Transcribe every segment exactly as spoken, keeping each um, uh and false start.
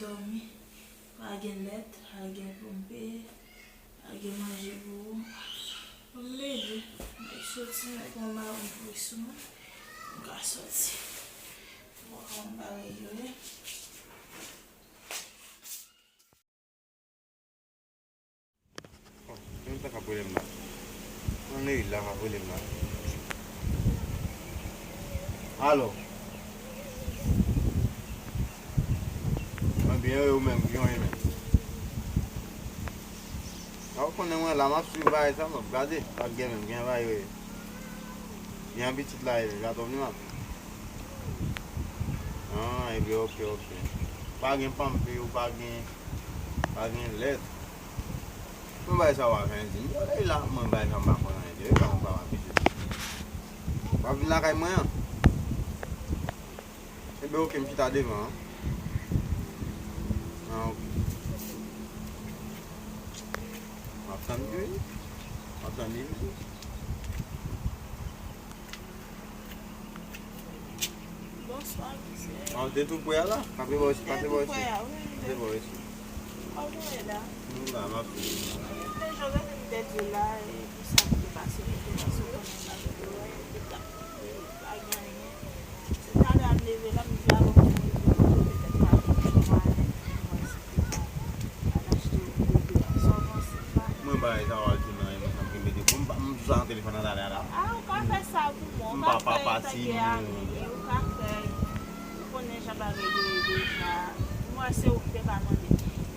Dòmi. Pa gen lèt, pa gen ponpe, pa gen manje pou ou. Pou m leve, m soti, m pran maron pou sou mwen. M ka soti. Bon, m bagay yo ye. Mwen ta k ap rele m la. Mwen Leila k ap rele m la. Alo. Mwen byen, wi, ou menm, kijan w ye menm? A, ou konnen mwen la, m ap swiv bagay sa, m ap gade. Pa gen menm, gen bagay, wi. Gen yon pitit la, e, la, t ap vin ap. Ah, ebyen, oke, oke. Pa gen panpe, ou pa gen, pa gen lèt. Mwen bay sa w a fè di m. Yo, lè la, mwen bay sa m pa konn anyen de. Yo, mwen pa abitye. W ap vin lakay mwen an? Ebyen, oke, m chita devan an. Ah, oke. M ap tann li, wi. M ap tann li, wi. Bonswa, mesye. Ah, w te tou pre a la? Pase bò isit, pase bò isit. Pase bò isit. Kòman w ye la? M la, m ap viv. Ebyen, jan w gade m pèdi la, e pou sa ki te pase, m te pase konnen sa te wè, m te tap, e pa gen anyen. Se talè a m leve la, m di alò m fè yon video, petèt m a gen yon mwayen pou mwen si te ka al achte yon deodorant. Sa w panse? Mwen bagay sa w al di nan yon sanm ki mete pou m pa, m sou sa nan telefòn nan talè a la. Ah, ou ka fè sa pou mwen, ou ka fè tanke ami, ou ka fè, ou konnen jan bagay yo ye deja. Mwen se ou m te ka mande.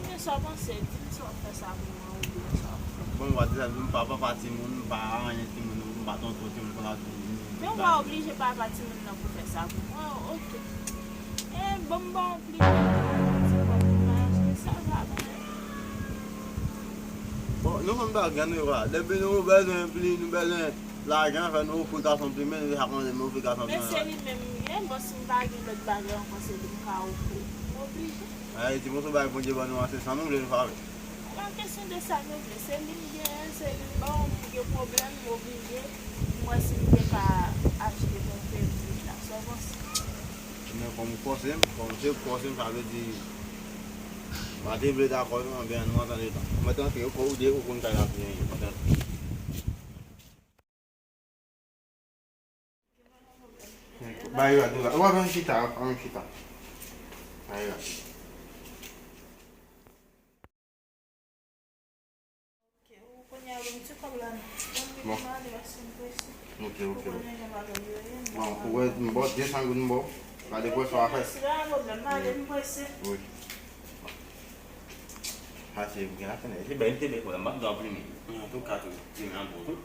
Men sa w panse, di m sa w ap fè sa pou mwen, oubyen sa w ap fè. Bon, m pa di sa, m pa papa timoun, m pa anyen timoun, m pa tonton timoun, konsa tou. Men w pa oblije papa timoun nan pou fè sa pou mwen, oke. E, bon, m ba w pli, ti kòb pou m achte sa, sa, bon. Bon, nou konn bagay nou yo la. Depi nou bezwen pli, nou bezwen lajan, fè nou ofri gason pli, men nou deja konnen nou ofri gason pli. Men se li menm m ye, bon, si m pa gen lòt bagay ankò, se li m ka ofri. M oblije. Ayiti, bon, se bagay Bondye ban nou an, se sa nou vle nou fè avè l. Pa kesyon de sa nou vle, se li m genyen, se li m ban, m gen pwoblèm, m oblije, m wè si m te ka achte pou m fè vit la, sa w panse? Men kòm ou fòse m, kòm se ou k fòse m, sa vle di, m pa te vle dakò non, men nou antann dedan. Mwen tanke, ou, ou, ou konn kay la byen ye, mwen tanke. Bay rad ou la. Ou pa menm chita, ou pa menm chita. Bay rad. Ok, ou kounye a, ban m ti kòb la non. Ban m vin ale, paske m prese. Ok, ok. Ou konnen jan bagay yo ye, m pa. Bon, ou wè, m ba w de san goud, m ba w. Pa de pwès w a fè. Mèsi, pa gen pwoblèm, m ale, m prese. Wi. Sa se, ou gen la fenèt. Se bèl, se bèl, m pa t dwe ap limen. Antouka, tou, limen an bon tou.